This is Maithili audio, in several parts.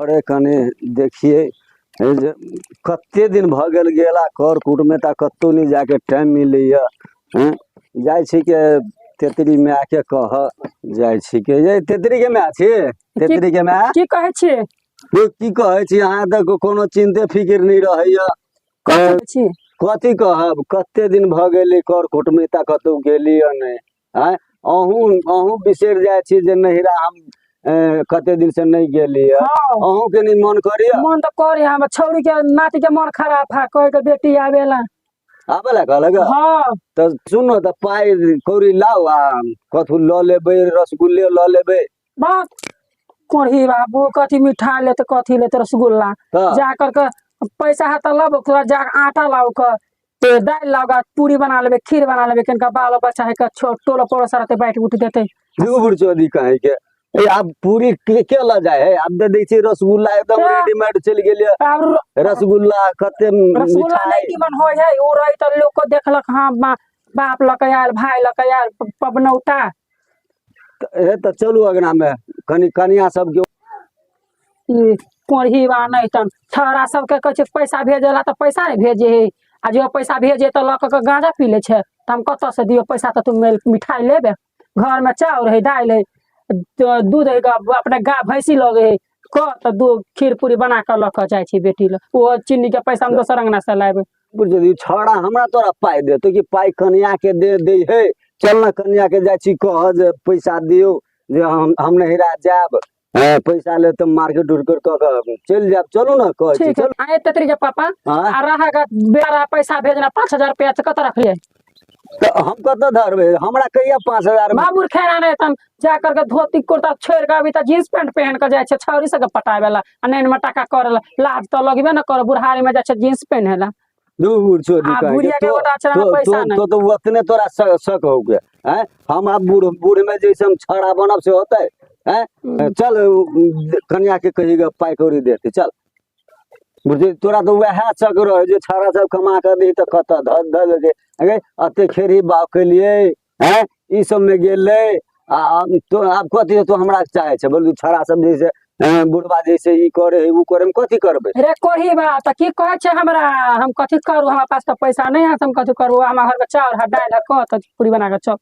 अरे कने देखियै जे कते दिन भऽ गेल गेला कर कुटमे तऽ कतहु नहि जाके टाइम मिलैया हँ जाइ छी के तेतरी मायके कहऽ जाइ छी के ये तेतरीके माय छी तेतरीके माय की कहै छियै यौ की कहै छी अहाँ तऽ कोनो चिन्ते फिकिर नहि रहैया छी कथी कहब कते दिन भऽ गेलै कर कुटुमैता कतहु गेलियै नहि आँय अहूँ अहूँ बिसरि जाइ छी जे नैहरा हम कते दिन से नहि गेलियै अहूँके नहि मन करैया मन तऽ करे हमर छौड़ी के नाती के मन खराब है कहे के बेटी आवेला आबे ला कहलक हाँ तऽ सुनू तऽ पाइ कौड़ी लाउ आ कथू लऽ लेबै रसगुल्ले लऽ लेबै बात कोढ़ी बाबू कथी मिठाई लेते कथी लेते रसगुल्ला तऽ जा करके पैसा है तऽ लब ओकरा जा आटा लाउ के ते दालि लाउ गा पूरी बना लेबै खीर बना लेबै कनिका बाल बच्चा है के टोलो पड़ोस रहते बाँटि उटि देतै दू बुढ़चोदी कहे के ए आब पूरी के लऽ जाइ है आब तऽ दै छियै रसगुल्ला एकदम रेडीमेड चलि गेल यऽ आब रसगुल्ला कते रसगुल्ला मिठाई नहि निमन होइ है ओ रही तऽ लोक के देखलक हँ बाप लऽ के आयल भाय लऽ के आयल पबनौता हे तऽ चलू अङ्गनामे कनि कनिया सबके ई कोढ़ी बा नहि तन छौड़ा सबके कहै छै पैसा भेजै ला तऽ पैसा नहि भेजे है आ जो पैसा भेजे तऽ लऽ कऽ गाँजा पी लै छै तऽ हम कतऽसँ दियौ पैसा तऽ तू मिठाइ लेबे घरमे चाउर है दालि है तऽ दूध है अपने गाय भैंसी लगे है कह तऽ दूध खीर पूरी बना कऽ लऽ कऽ जाइ छै बेटी लग ओ चीनीके पैसा हम दोसर अङ्गनासँ लाबै बुझलियै छौड़ा हमरा तोरा पाइ देतौ कि पाइ कनियाके दे दै है चल ने कनियाके जाइ छी कह जे पैसा दियौ जे हम नैहरा जायब हँ पैसा ले तऽ मार्केट उर्केट कऽ कऽ चलि जायब चलू ने कहै छी ठीक है चलू आए तेतरी के पापा आँय आ रहा गा बेरा पैसा भेजना 5,000 रुपया से कतऽ रखलियै तऽ हम कतऽ धरबै हमरा कहिया 5,000 बाबूर खेना नहि तन जा करके धोती कुर्ता छोड़ के अभी तऽ जींस पैंट पहन के जाइ छै छौरी सबके पटाबे ला आ नैन में टाका करे ला लाज तऽ लगबे ने करे बुढ़ारी में जाइ छै जींस पहने ला दू बूढ़ छोड़ी आ कहे बुढ़िया के तो गोटा अक्षरा में तो पैसा तो नहि तो तो ओतने तोरा शक हो गया हैं हम आब बूढ़ बूढ़ में जैसे हम छड़ा बनब से होते हैं चल कन्या के कहिएगा पाई कौड़ी देते चल बुझे तोरा तो वएह शक रहे जे छड़ा सब कमा के दी तऽ कतऽ धऽ धऽ दे अगे अते खेरी बाग केलिए हैं ई सब में गेलै आ आब तो आब कथी तो हमरा चाहे छै बोलू छड़ा सब जैसे हैं, बुढ़बा जैसे ई करे है ऊ करे हम कथी करबै रे कोही बा तऽ की कहै छै हमरा हम कथी करू हमरा पास तऽ पैसा नहि है तऽ हम कथी करू हमरा घरमे चाउर है दालि है कह तऽ पूरी बना कऽ चल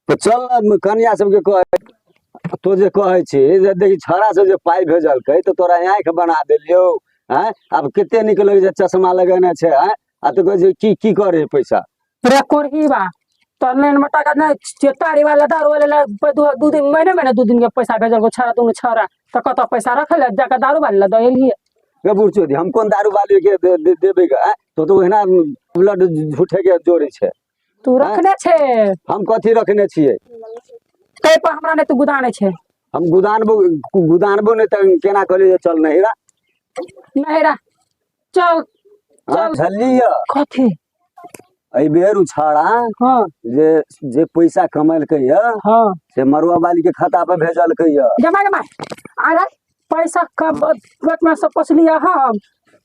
तऽ चल ने कनिया सबके कह तो जे कहै छी जे देखी छड़ा सब जे पाइ भेजलकै तऽ तोरा आँखि बना देलियौ आँय आब कते नीक लगै छै चश्मा लगेने छै आँय आ तो कहै छै की की करे पैसा रे कोरही बा तो लाइन में टाका नहीं जे तारी वाला दारू वाला ला दू दिन महीने महीने 2 दिन के पैसा भेजल को छड़ा दुनू छड़ा तो कत पैसा रखल है जाके दारू वाला ला दऽ एलियै गे बुढ़चोदी हम कोन दारू वाली के देबै गे आँय? तो तो ओहिना ब्लड झूठे के जोड़ै छै तू रखने छै हम कथी रखने छियै ताहि पर हमरा नहि तू गुदाने छै हम गुदानबो गुदानबो नहि तऽ केना कहलियै जे चल नहिरा नहिरा चल हाँ, चल। झल्ली कथी एहि बेर उछाड़ा जे जे पैसा कमेलकै ये से मरुआ बाली के खाता पर भेजलकै ये जमा जमा अरे पैसा कब में से पोसलियै हम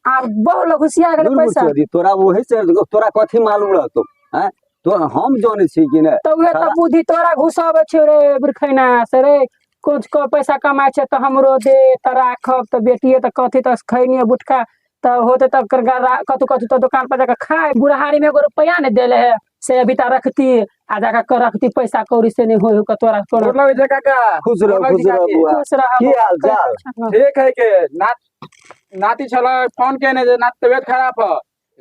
आ बहु लोग घुसिया गेलै दूर पैसा चोरी तोरा वही से तोरा कथी मालूम रहतो हैं तो हम जानै छी कि नहि तऽ उहे तऽ बुद्धि तोरा घुसाबै छै रे बुरखैना से रे कुछ को पैसा कमाइ छै तऽ हमरो दे तऽ राखब तऽ बेटिए तऽ कथी तऽ खैनी गुटखा तऽ होते तऽ कतहु कतहु तऽ दोकान पर जाकऽ खाय बुढ़ारी में एगो रुपैआ नहि देले है से अभी तक रखती आ जाकऽ के रखती पैसा कौड़ी से नहीं होय के तोरा तोरा गोर लगै छै काका। खुश रहो गोर लगै खुश छी रहो काकी। बुआ खुश रह की हाल चाल ठीक है के नाती छलै फोन केने जे नाती तबियत खराब है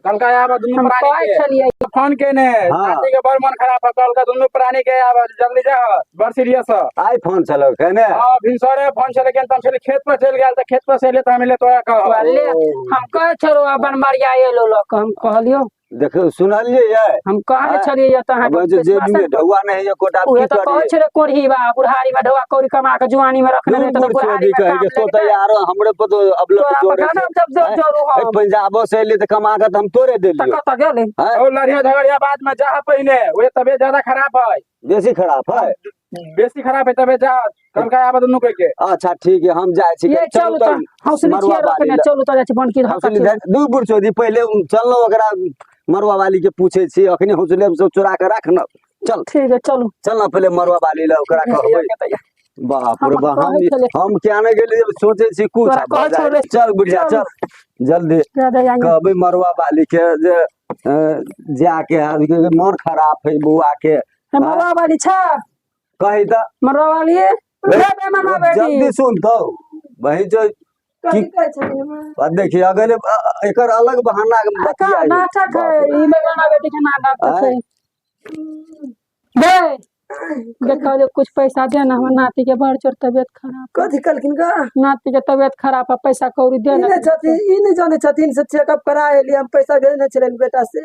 कहलका आब दुनू हम प्राणी कहै के छलियै फोन केने हाँ। नाती के बड़ मन खराब है कहलका दुनू प्राणी के आब जल्दी जा बड़ सीरियस है आई फोन चलो कहने हाँ भिनसरे फोन छलै केने त हम छलै खेत पर चलि गेल तऽ खेत पर से एलियै तऽ हम एलियै तोरा कह ले हम कहै छलहुँ बनमरिया एलो लऽ कऽ हम कहलियौ देखियौ सुनलियै ये हम कहने आँय? छलियै तऽ अब अहाँके जे जेबी विश्वास में ढौआ नहीं है कोटा उहे की तऽ कहै करिए छै रे कोढ़ी बा बुढ़ारी में ढौआ कौड़ी कमा के जुआनी में रखने रहे तऽ दूर बुढ़ारी चोरी में कहे काम के तो लगतै यार हमरे पर तो अब लोग तोरा जोड़े पर छै कना जब आँय? जोड़ू ए, हम पंजाबो से एली तऽ कमा के तऽ हम तोरे तऽ देलियो कतऽ गेलै आँय? ओ लड़िया झगड़िया बाद में जा पहिने ओहे तबियत ज्यादा खराब है बेसी खराब है बेसी खराब है तबियत जा कल आब दुनू कह के अच्छा ठीक है हम जाइ छी ये चलू तऽ हौसली मरुआ छियै बाली रखने लए। चलू तऽ जाइ छी बनकी धऽ हौसली दू बुढ़ चौधरी पहिले चललो ओकरा मरुआ वाली के पूछे छी अखने हौसले सब चोरा के राख न चल ठीक है चलू चल ना पहिले मरुआ वाली लए ओकरा कहबै बाप रे हम बाप, हम कहै छलै। हम क्या नहीं गेलियै सोचै छी कुछ तोरा कहै छौ रे। चल बुढ़िया चल। चल जल्दी दे दे आइए। कहबै मरुआ बाली के जे जाके आदमी के मन खराब है बौआ के हे मरुआ वाली छ कही तऽ मरुआ वाली रे बेमनवा बेटी जल्दी सुन तो वही जो कथी कहै छथिन माँ? आ देखिए अगले एकर अलग बहाना के का बतियाइ। नाटक है बाप रे। ई बेमनवा बेटी के नाटक है आँय? दे देखो जो कुछ पैसा दे ना हमर नाती के बड़ चोर तबियत खराब कथी कहलखिन गा नाती के तबियत खराब है पैसा कौड़ी दे ई ना नहि छथिन ई नहि जानै छथिन से चेकअप करा एलियै हम पैसा भेजने छलियनि बेटा से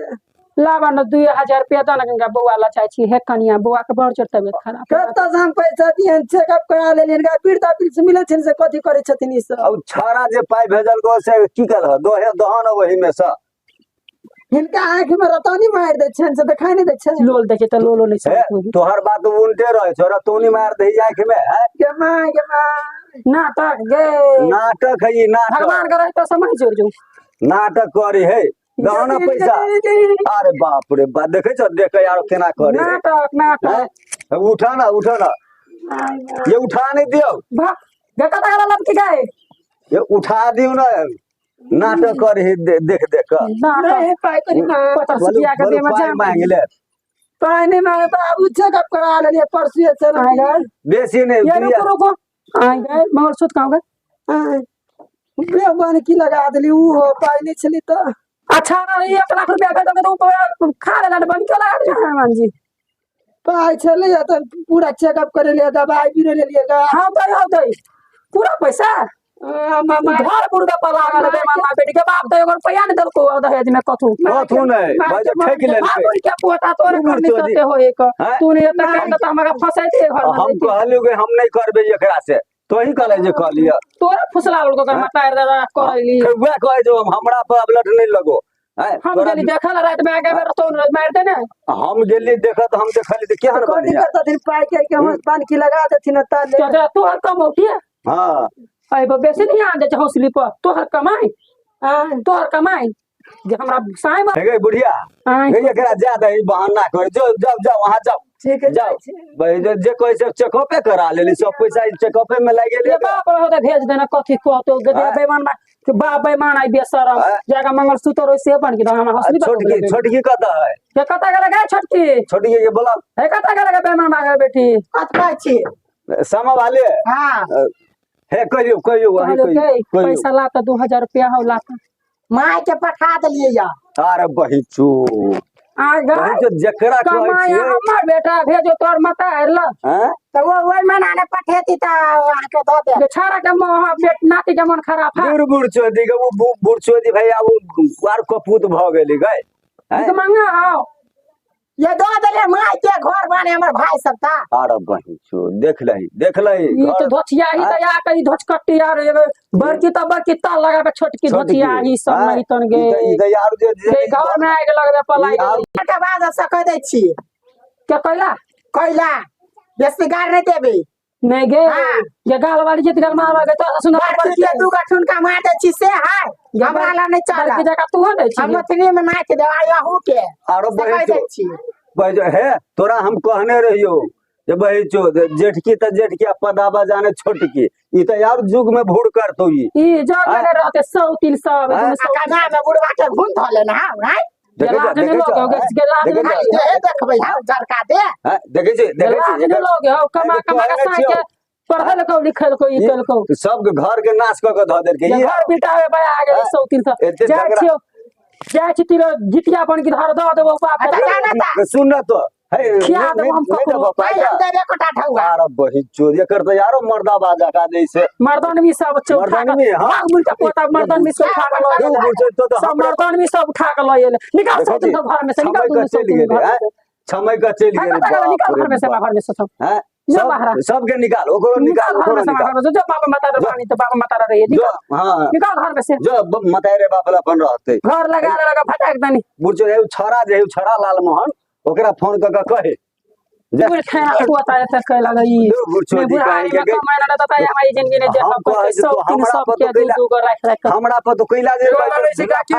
लाबा न 2000 रुपया दे ना गंगा बौआ ला चाहे छी हे कनिया बौआ के बड़ चोर तबियत खराब है। कतऽ से हम पैसा दियनि चेकअप करा लेलियनि गा वृद्धा पेंशन मिलै छनि से कथी करै छथिन ई सब अब छाड़ा जे पाइ भेजल गो से की करह दोहे दहन ओहि में से हिनका आँखि में रतौनी मारि दै छनि से देखाइ नहि दै छनि लोल देखे तऽ लोलो नहीं हे समझ तोहर बात उल्टे रहे छौ रतौनी मार दही आँखि में हैं? गे माय गे माय नाटक गे नाटक है ई नाटक भगवान के रहे तो समझ जोड़ जो नाटक करी है दहन पैसा अरे बाप रे बाप देखे छौ देख यार केना करी है नाटक नाटक हैं? उठा ना उठा ना ये उठा नहीं दियो भाग देखा तक लपकी गए ये उठा दियो ना नाटक करी है देख देख कर नाटक नहीं पाइ कनी मांग पचास रुपया के बोलू दे पाइ मजा मांग ले पाइ नहि मांगे बाबू चेकअप करा लेलियै परसुए चल आए गए बेसी नहीं ये रुको रुको आए गए मंगलसूत्र कहाँ गए आँय। बेवन की लगा देली ऊ हो पाइ नहि छली तऽ अच्छा ना ये 1 लाख रुपया भेज दोगे तो ऊपर खा लेना बन क्यों लगा दिया हनुमान जी पाइ छलै तऽ पूरा चेकअप करेलियै दबाइ भी लेलियै गा हाँ दे हाँ दे पूरा पैसा आ, मामा घर बुढ़ पर लागल बेमान मां बेटी के बाप तो एगो रुपया नहीं देलको दहेज में कथू कथू नहीं भाई जे ठेक लेलकै बाबू के पोता तोरे उमर करनी चोरी। सते हो एक हैं? तू नहीं एते कर त हमरा फंसाई दे घर में हम कहलियो कि हम नहीं करबे एकरा से तोही कहले जे कहलियो तोरे फुसला लड़को कर मतार दादा करैली फेर वएह कहै जो हमरा पर अबलट नहीं लगो हैं? हम तोरा गेली देखल रात में आगे में तो मार दे ने हम गेली देखत हम देखली तऽ केहन कथी बढ़िया करतथिन पाइ के के हमर पान की लगा देथिन तऽ ले चल तोहर कमौती हाँ अरे बेसी नहीं आन दे छै हौसली पर तोहर कमाई आँय। तोहर कमाई जे हमरा साई हे गई बुढ़िया आँय हे एकरा जा दही बहाना कर जो जाओ जाओ वहाँ जाओ ठीक है जाओ जाइ छी। भाई जे जे कहै से चेकअपे करा लेली सब पैसा चेकअपे में लागि ये गेलै बाप रहो तो भेज देना कथी कहतो गदे आँय? बेईमान बा के बाप बेईमान आई बेशरम आँय? जाका मंगलसूत्र ओइसे बन के हमरा आ हौसली पर छोटकी छोटकी कतऽ है के कता गेल गे छोटकी छोटकी के बोला हे कता गेल गे बेईमान बा बेटी कत कहै छी सामा वाले हाँ हे कहियो कहियो वही कहलो कहियो के कहियो पैसा ला त 2000 रुपया हो ला त माय के पठा देलियै या अरे बहिचू आ गए बहिचू जकरा कहै कमाया छियै हमर बेटा भेजो तोर मता ल हैं तऽ ओ ओहि महीना ने पठेती तऽ अहाँके दऽ देब बेचारा के मोह बेट नाती के मन खराब है बुढ़ बुढ़ चोदी के ओ बुढ़ चोदी भैया ओ आर कपूत भऽ गेली गए हैं तो मंगा आओ ये दऽ देलियै माय के घर बने हमर भाई सब ता अरे बहिचू देख लही देख लही ई तो घर धोथिया ही त या कई धोचकट्टी यार एगो बड़की त बड़की ताल लगा के छोटकी छोटकी, धोथिया ही सब हैं? नहीं तन ई गे तऽ ई तऽ यार जे जे जे घर में आके लगबे पलाई ई आर के बाद से कहि दै छी के कैला कैला बेसी गार नहि देबै नहीं गे हाँ। ये गाल वाली जित गाल मार के तो सुना बड़की के दू गो ठुनका मार दै छी से है हमरा लग नहि चलत बड़की जगह तू नहीं हम छी मैथिली में नाच देबै अहू के आरो से कहि बहिचू दै छी बहिचू हे तोरा हम कहने रहियो जे बहिचू जेठकी तऽ जेठकी आ पदाबा जाने छोटकी ई तऽ यार युग में भूर करतौ ई ई जग में रहते सौ तीन सौ हाँ? आ कना में बुढ़वा के घुन धऽ लेने हँ आँय? देखै लाज छौ नहीं देखै छौ लोगे हैं? गे लाज देखै नहीं छौ? देहे देखबै हँ उजरका दे हैं? देखै छी देखै लाज छी नहीं लोगे हो कमा कमा के कहने साई छियौ। के पढ़ल को लिखल को ई ई कल को सबके घर के नाश कऽ के धऽ देलकै ये ई घर बिटावे बया आ गेल हाँ? सौ तीन सौ एते जाइ झगड़ा छियो जाइ छी तिरो जितिया बन के धर दऽ देबो बाप अच्छा के। जा ना ता सुन न तो हे खिया नहीं- देबो हम नहीं ककरो। देबो पाइ पाइ हम देबे कोटा ठौआ अरे बहिचो एकर तऽ यारो मर्दाबा जका जैसे मर्दन भी सब चौथा मर्दनवी, हाँ। भाग मुड़ के पोता मर्दन भी सब उठा के लऽ दू गेलै। बुझे तो तऽ सब हमरा मर्दन भी सब उठा के लऽ गेलै निकाल देखै सब छी, तुम सब घर में से निकाल समय तुम के सब चलि तुम गेलै घर हैं? में से। समय के चलि हाँ, गेलै कतऽ गेलै? बाप निकाल रे घर में से बाप। घर में से सब हैं? जो सब बाहर। सबके निकाल ओकरो निकाल निकाल घर ओकरो में से निकाल घर में से जो बाबा माता रे बानी तो बाबा माता रे रहिए जो निकाल हाँ निकाल घर में से जो मतारे बाप ला अपन रहतै घर लगा लगा फटाक दनी बुझो हे छड़ा जे हे छड़ा लालमोहन ओकरा फोन कऽ के कहे जा। बुढ़ खाना पोता एते कैला ई दू बुढ़चोदी बुढ़ारी कहे में के गई। कमाए ना देता हमारी जिंदगी ने हम देखब कहै कहै छी सब तो तीन हमरा सब पर के तो दू कैला दू गो राख राख के हमरा पर तो कैला जे एगो लड़ै छी काकी।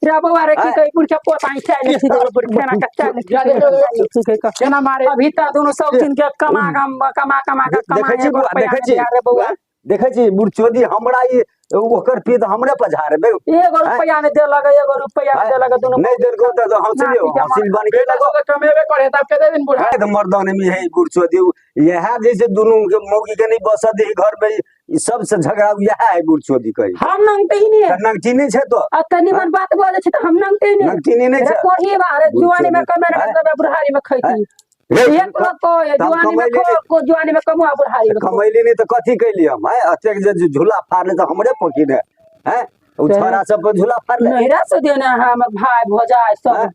रे बौआ रे की आँय? कही बुढ़ के पोता ही खाइ ले छी बुढ़ खाना के चाल जा देखियौ, केना मारे अभी त दुनु सब दिन के कमा कमा कमा कमा के कमा देखै छी एगो बुआ रुपैआ देखै नहि छी दिया रे बौआ देखै छी बुढ़चोदी हमरा ई ओकर पीत हमरे पर झाड़बे एगो रुपैआ नहि देलक एगो रुपैआ नहि देलक दुनु नहि देलको तऽ हौसले नाती के हौसिल बन बेटा गेल सब तऽ कमेबे करे तब कते दिन बुढ़ा है मर्दान में है बुढ़चोदी इएह जे छै दुनू के मौगी के नहीं बसऽ दे घर में ई सबसे झगड़ा इएह है बुढ़चोदी कही हम नंगते ही नहीं तऽ नंगटी नहि छै तो आ तनी मन बात बोले छै तऽ हम नंगते ही नहीं नंगटी नहि रे छै कोही बारे जुआनी में कमे आँय? ना बुढ़ारी में खैती रे, एक लोग को तऽ हम जुआनी में कमैली खो को जुआनी में कमो आ बुढ़ारी में खो। कमैली नहि तऽ कथी कैली हम हैं एतेक जे झूला फाड़ले तऽ हमरे पकीने हैं ओ छोरा सब पर झूला फाड़ले नैहरा से देने है हमर भाई भौजाई सब आँय?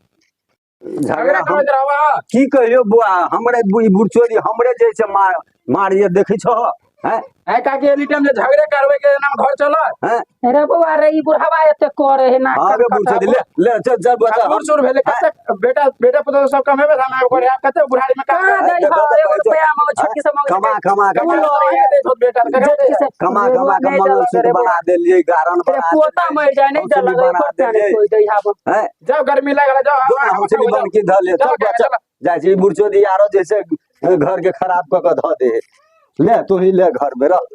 झगड़ा झगड़ा हम करैत रहबा की कहियो बुआ हमरे ई बुढ़चोदी हमरे जे छै मार मारिए देखै छहो हैं ऐ काकी एनी टाइम जे झगड़े करबै के नाम घर चल हैं रे बौआ रे ई बुढ़ावा एते करे है ना हाँ गे बुढ़चोदी ले ले चल चल बता बूढ़ सूढ़ भेलै कते बेटा बेटा पुतोह सब कमेबे हम करे कते बुढ़ारी में कहाँ काम दै देखो, हौ एगो देखो, रुपैआ में छोटकी से मांगे कमा कमा के उ लड़े दै छौ बेटा के ककरा दै छोटकी से कमा कमा के नहीं देलक मंगलसूत्र रे बौआ। बना देलियै गारन रे बना पोता मर जाए नहीं हौसली देलक बना एको रुपैआ नहीं देलियै। कोई दै हब हैं जाओ गर्मी लागल जाओ जो ना हौसली बन के धऽ ले चल चल, चल जाइ छी बुढ़चोदी आरो जैसे घर के खराब कऽ के धऽ दे ले तू ही ले घर में रह।